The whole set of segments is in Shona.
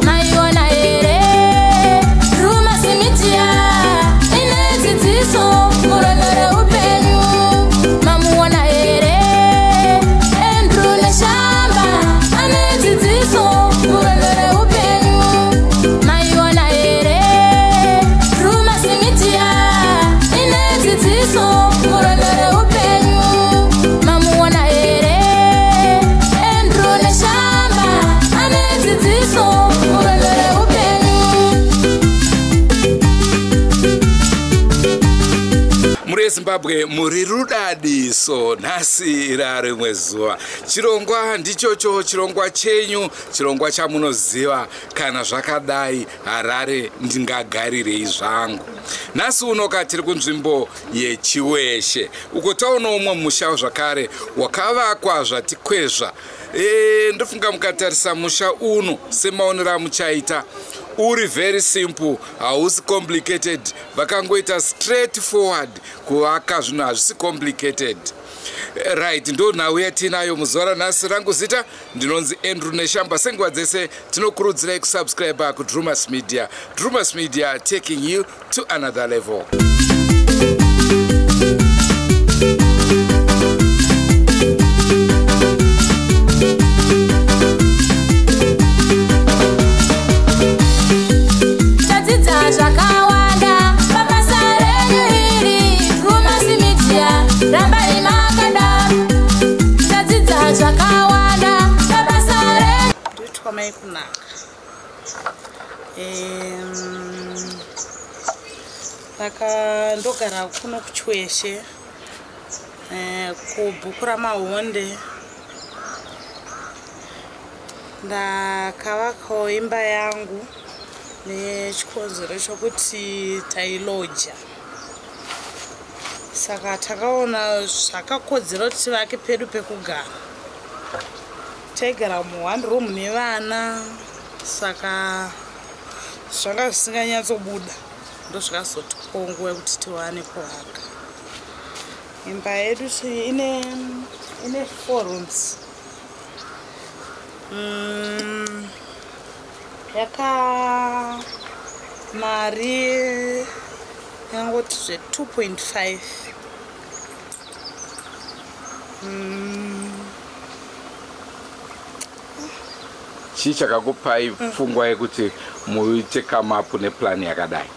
Maiona here Drewmas Media ine dzidziso murwendo reupenyu. Mamuona here Andrew Neshamba ane dzidziso murwendo reupenyu. Maiona here Drewmas Media ine dzidziso murwendo reupenyu. Mamuona here Andrew Neshamba ane dzidziso murwendo reupenyu. Muri yeZimbabwe, muri rudadiso. Nhasi rarimwe zuva, chirongwa ndichocho chirongwa chenyu, chirongwa chamunoziva. Kana zvakadai, Harare ndingagarirei zvangu? Nhasi unoka tiri kunzvimbo yeChiweshe, uko taona umwe musha zvakare wakavakwa zvatikwezva. Ndofunga mukatarisa musha uno semaonero amuchaita, uri very simple, hausi complicated. Vakangoita straight forward kuvaka zvinhu, hazvisi complicated, right? Ndo nhau yatinayo muzuva ranhasi. Rangu zita ndinonzi Andrew Neshamba. Senguva dzese tinokurudzirai kusubscribe kuDrumas Media. Drumas Media, taking you to another level. Tadzidza zvakawanda pabasa renyu iri, Drewmas Media, rambai makadaro. Tadzidza zvakawanda pabasa renyu. Ndoitwa Mai Kunaka. Saka ndogara kuno kuChiweshe, kubhuku raMahonde. Ndakavakawo imba yangu nechikonzero chokuti tailoja, saka takaona zvakakodzera kuti tivake pedu pekugara. Taigara muone room nevana, saka zvanga zvisinganyatsobuda. Ndozvakazotipawo nguva yekuti tiwane kuvaka imba yedu. Ine four rooms. Yaka mari yangoti zve 2.5. Chii chakakupai pfungwa yekuti muite come up neplan yakadai?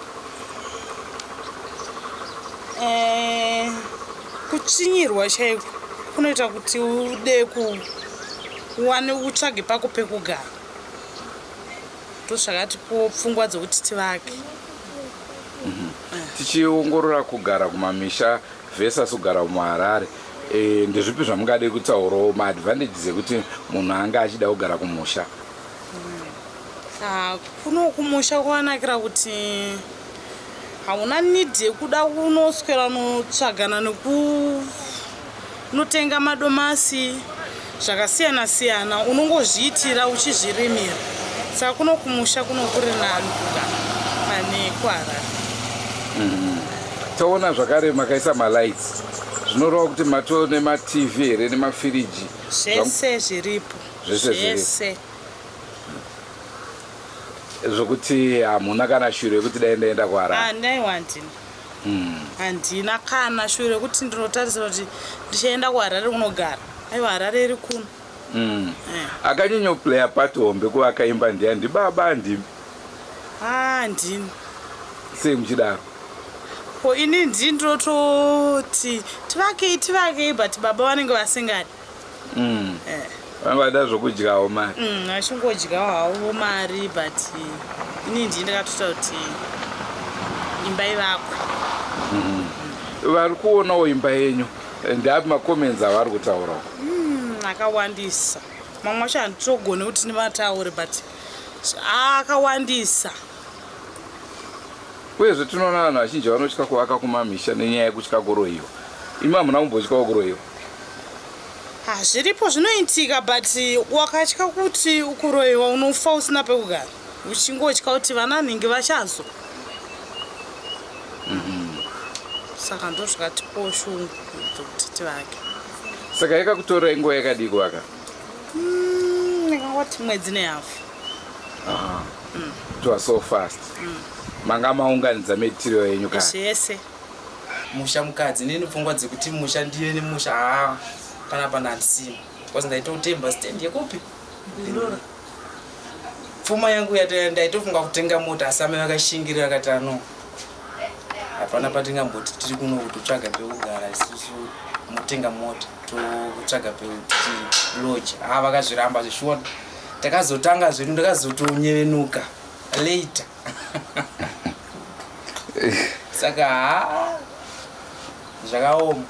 Kutsvinyirwa chaiko kunoita kuti ude uwane utsvage pako pekugara. Ndozvakatipo pfungwa dzokuti tivake. Tichiongorora kugara kumamisha versus kugara muHarare, ndezvipi zvamungade kutaurawo maadvantages ekuti munhu anga achida kugara kumusha? Ah, kuno kumusha kwakanakira kuti hauna need yekuda kunoswera unotsvagana nekunotenga madomasi zvakasiyana siyana. Unongozviitira uchizvirimira. Saka kuno kumusha kuno kuri nani kugara pane kuHarare. Taona zvakare makaisa malights, zvinoreva kuti matoo nemaTV here, nemafiriji? Zvese zviripo. Zvese zviripo. Zvese. Zvokuti hamuna kana shure yekuti dai ndaenda kuHarare? Handaiwa, handina. Handina kana shure yekuti ndinotarisira kuti ndichaenda kuHarare kunogara. Aiwa, Harare iri kuno. Akanyanyoplaya part hombe kuvaka imba ndiani? Ndibaba, ndimi? Ah, ndini. Sei muchidaro? Ko ini ndini ndinototi tivakei, tivakei, but baba vanenge vasingadi. Vanga vada zvokudyawo mari. Vachingodyawo havo mari, but ini ndini ndakatoita kuti imba ivakwe. Vari kuonawo imba yenyu, ndeapi macomments avari kutaurawo? Akawandisa. Mamwe acho handitogoni kuti ndimataure, but akawandisa. Uyezve tinoona vanhu vazhinji vanotya kuvaka kumamisha nenyaya yekutya kuroyiwa. Imi hamuna kumbotyawo kuroyiwa? Ha, zviripo zvinoitika, but wakatya kuti ukuroyiwa unofa usina pekugara, uchingotya kuti vana nhingi vachazo. Saka ndo zvakatipawo shungu dzokuti tivake. Saka yakakutorai nguva yakadii kuvaka? Ndingangoti mwedzi nehafu. It was so fast. Manga maunganidza material yenyu kare? Zvese. Musha mukadzi nini, pfungwa dzekuti musha ndive nemusha, haa, panapa handisina, because ndaitotemba stand yekupi pfuma yangu ndaitofunga kutenga mota, asi amai vakashingirira, akati ano hapana patingamboti tiri kuno kutotsvaga pekugara isusu, motenga mota totsvaga pekuti ha, vakazviramba zvishuwa. Takazotanga zvedu, ndakazotonyevenuka later. Saka ha, zvakaoma.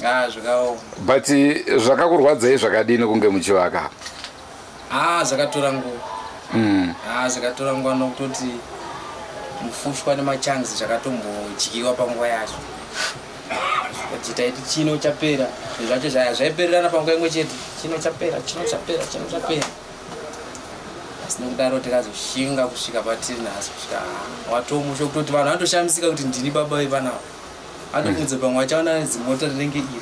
Ha, zvakaoma. But zvakakurwadzai zvakadini kunge muchivaka? Ha, zvakatora nguva. Ha, zvakatora nguva nokutoti mufushwa nemachanzi zvakatombodyiwa panguva yacho, kuti taiti chino chapera, zvinhu zvacho zvaya zvaipererana panguva imwe chete, chino chapera, chino chapera, chino chapera. Asi nokudaro tikazoshinga kusvika patiri nhasi, kusvika watomusha, kutoti vanhu vanotoshamisika kuti ndini baba vepanapa. Atobvunza pamwe vachaona zimota rinenge iri,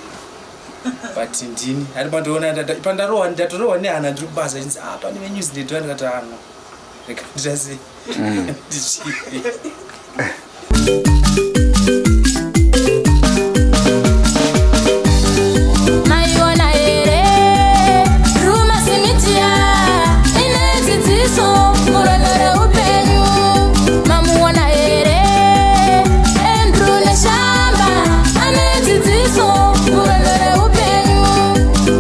but ndini ari pandoona pandarohwa, ndatorohwa nehana ndiri kubasa, chinzi a pane veNewsNet, vandikati ano rega nditase ndisvike. Maiona here Drewmas Media ine dzidziso murwendo reupenyu? Mamuona here Andrew Neshamba ane dzidziso murwendo reupenyu?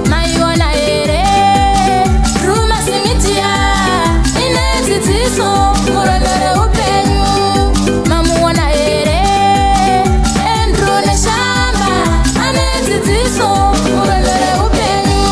Maiona here Drewmas Media ine dzidziso murwendo reupenyu? Mamuona here Andrew Neshamba ane dzidziso murwendo reupenyu?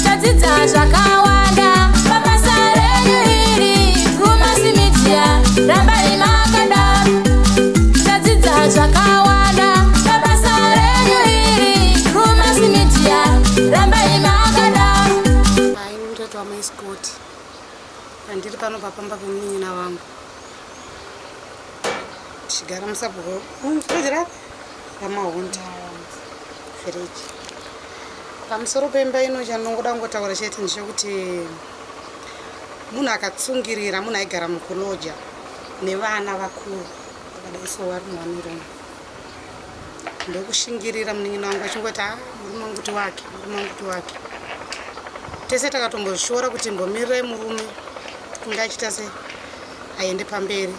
Tadzidza zvakawanda pabasa renyu iri, Drewmas Media, rambai makadaro. Tadzidza zvakawanda pabasa renyu iri, Drewmas Media, rambai makadaro. Hai, mutatu wamaisikoti pandiri pano papamba pemunin'ina wangu, tichigara musabhuku village rapi raMahonda village. Pamusoro pemba ino, chandinongoda kungotaura chete ndechekuti munhu akatsungirira, munhu aigara mukuloja nevana vakuru vakadai so vari muvanurume, ndokushingirira munin'ina wangu achingoti a murume wangu kuti wake, murume wangu kuti wake. Tese takatombozvishora kuti mbomirirai murume kunge achiita se aende pamberi,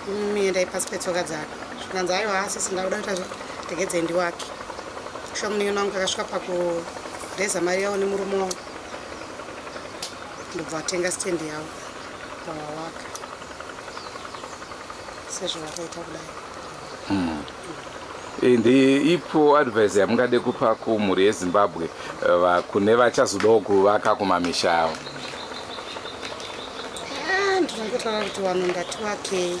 imimi endai pasi petsoka dzake. Zvikanzi aiwa, asisi ndakuda kuita regedzei ndiwake. Shuwa munin'ina wangu akasvika pakureza mari yavo nemurume wangu, ndobva vatenga stendi yavo pavawaka sezvavakaita kudai. Ndeipo advice yamungade kupa kumhuri yeZimbabwe, kune vachazodawo kuvaka kumamisha avo? Ah, ndinongotaura kuti vanhu ngatiwakei,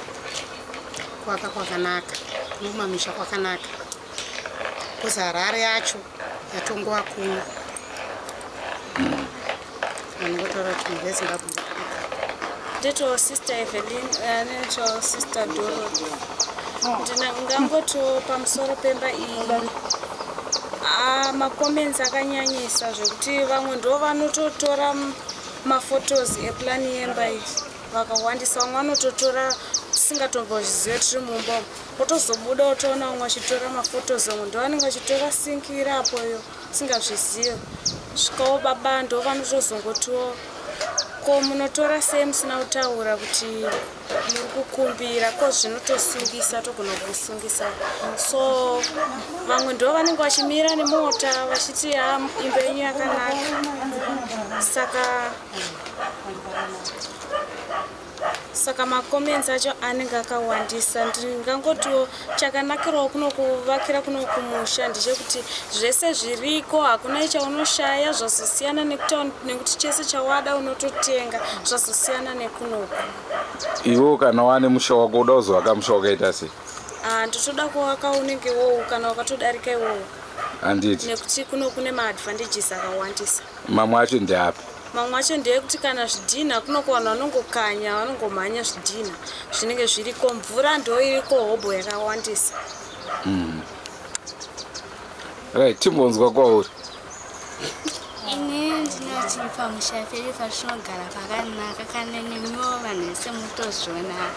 kuvaka kwakanaka, nokumamisha kwakanaka, because Harare yacho yatongova kuno. Vanongotaura kuti mhuri yeZimbabwe ngatiwake. Ndito Sister Evelyn, nendito Sister Dorothy. Ndingangotiwo pamusoro pemba iyi, macomments akanyanyisa zvekuti vamwe ndo vanototora maphotos eplani yemba iyi vakawandisa. Vamwe vanototora tisingatombozvizive tiri mumba umu, wotozobuda wotoona vamwe vachitora maphotos, vamwe ndo vanenge vachitora sinki iri apoyo singazvizive. Svikawo baba ndo vanotozongotiwo, ko munotora sei musina kutaura kuti Muri kukumbira ko zvinotosungisa, togona kusungisa. So vamwe ndo vanenge vachimira nemota vachiti ha, imba yenyu yakanaka. Saka macomments acho anenge akawandisa. Ndingangotiwo chakanakirawo kunokuvakira kuno kumusha ndechekuti zvese zviriko, hakuna chaunoshaya. Zvazosiyana nekuti chese chawada unototenga, zvazosiyana nekunoku. Iwe kana wane musha wako, uda kuzovaka musha wakaita sei? Ah, ndotoda kuvaka unenge iwowu kana wakatodarika iwowu. Handiti? Nekuti kuno kune maadvantages akawandisa. Mamwe acho ndeapi? Mamwe acho ndeyekuti kana zvidhina, kunoko vanhu vanongokanya, vanongomhanya, zvidhina zvinenge zviriko, mvura ndo iriko, hobho yakawandisa. Right, timbonzwa kwauri. Ini ndinoti pamusha pedu patinogara pakanaka. Kana nemiwo vanhu vese mutozviona,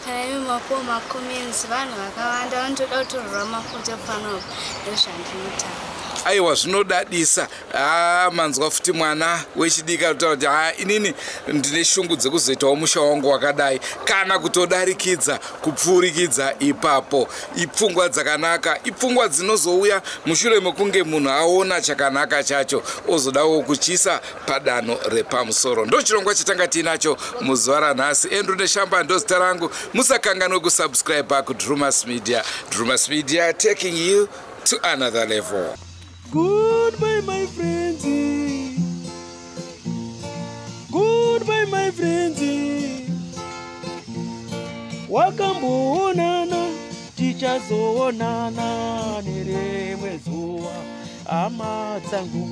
kana imi mapuwo macomments, vanhu vakawanda vanotoda kutorerwa mafoto panopo. Ndozvandinotaura. Aiwa, zvinodadisa. Ha, manzwa futi mwana wechidiki arikutaura kuti ha, inini ndine shungu dzekuzoitawo musha wangu wakadai kana kutodarikidza kupfuurikidza ipapo. Ipfungwa dzakanaka, ipfungwa dzinozouya mushure mekunge munhu aona chakanaka chacho, ozodawo kuchiisa padanho repamusoro. Ndo chirongwa chatanga tiinacho muzuva ranhasi. Andrew Neshamba ndo zita rangu. Musakanganwe kusubscribe kuDrumas Media. Drumas Media, taking you to another level. Goodbye, my friends. Goodbye, my friends. Wakamboonana, tichazoonana nerimwe zuva, hama dzangu.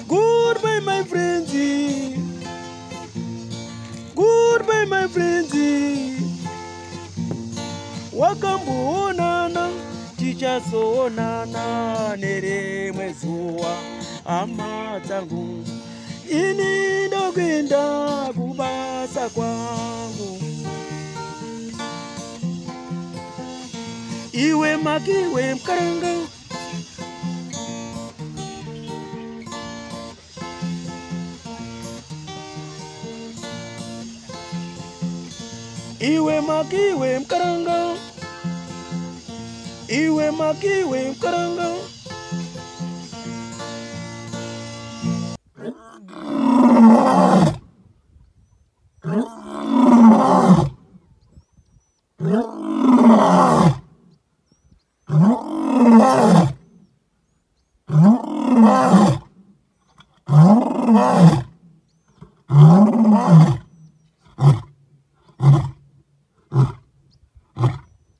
Goodbye, my friends. Goodbye, my friends. Wakamboonana, tichazoonana nerimwe zuva, hama dzangu. Ini ndokuenda kubasa kwangu. Iwe makiwe mukaranga. Iwe makiwe mukaranga. Iwe makiwe mukaranga.